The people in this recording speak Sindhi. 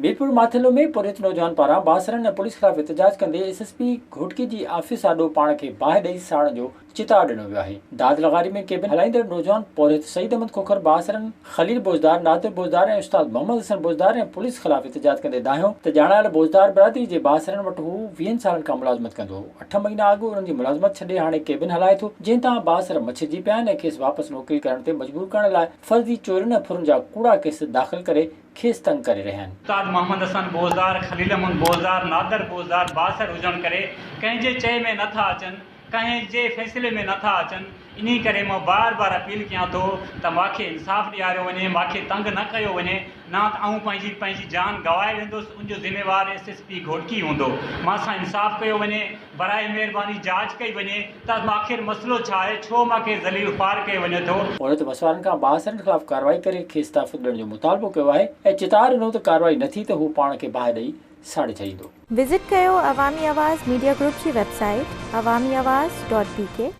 ميرپور ماٿيلو ۾ پورهيت نوجوان پاران بااثرن ۽ پوليس خلاف احتجاج ڪندي ايس ايس پي گهوٽڪي جي آفيس آڏو پاڻ کي باهه ڏئي ساڙڻ جو چتاء ڏنو ويو آهي. داد لغاري ۾ ڪيبن هلائيندڙ نوجوان پورهيت سعيد احمد کوکر بااثرن خليل بوزدار، نادر بوزدار ۽ استاد محمد حسن بوزدار ۽ پوليس خلاف احتجاج ڪندي دانهيو ته ڄاڻايل بوزدار برادري جي بااثرن وٽ هو ويهن سالن کان ملازمت ڪندو هو، اٺ مهينا اڳ انهن جي ملازمت ڇڏي هاڻي ڪيبن هلائي ٿو، جنهن تان بااثر مڇرجي پيا آهن ۽ کيس واپس نوڪري ڪرڻ تي مجبور ڪرڻ لاء فرضي چورين ۽ ڦرن جا ڪوڙا ڪيس داخل ڪري کيس تنگ ڪري رهيا آهن. استاد محمد حسن بوزدار، خليل احمد بوزدار، نادر بوزدار بااثر هجڻ ڪري ڪنهن جي چئي ۾ نه ٿا اچن، ڪنهن جي فيصلي ۾ نه ٿا اچن، انهي ڪري مان بار بار اپيل ڪيان ٿو ته ماکي انصاف ڏياريو وڃي، ماکي تنگ نه ڪيو وڃي، نه ته آئون پنهنجي پنهنجي جان گوائي ويندس، ان جو ذميوار ايس ايس پي گهوٽڪي هوندو، مان سان انصاف ڪيو وڃي، براء مهرباني جاچ ڪئي وڃي ته آخر مسئلو ڇا آهي، ڇو مان کي ذليل خوار ڪيو وڃي ٿو. پورهيت وسوارن کان بااثرن خلاف ڪارروائي ڪري کيس تحفظ ڏيڻ جو مطالبو ڪيو آهي ۽ چتاء ڏنو ته ڪارروائي نه ٿي ته هو پاڻ کي باهه ڏئي ساڙي ڇڏيندو. وزٽ ڪيو عوامي آواز ميڊيا گروپ جي website Awami Awaz dot B K.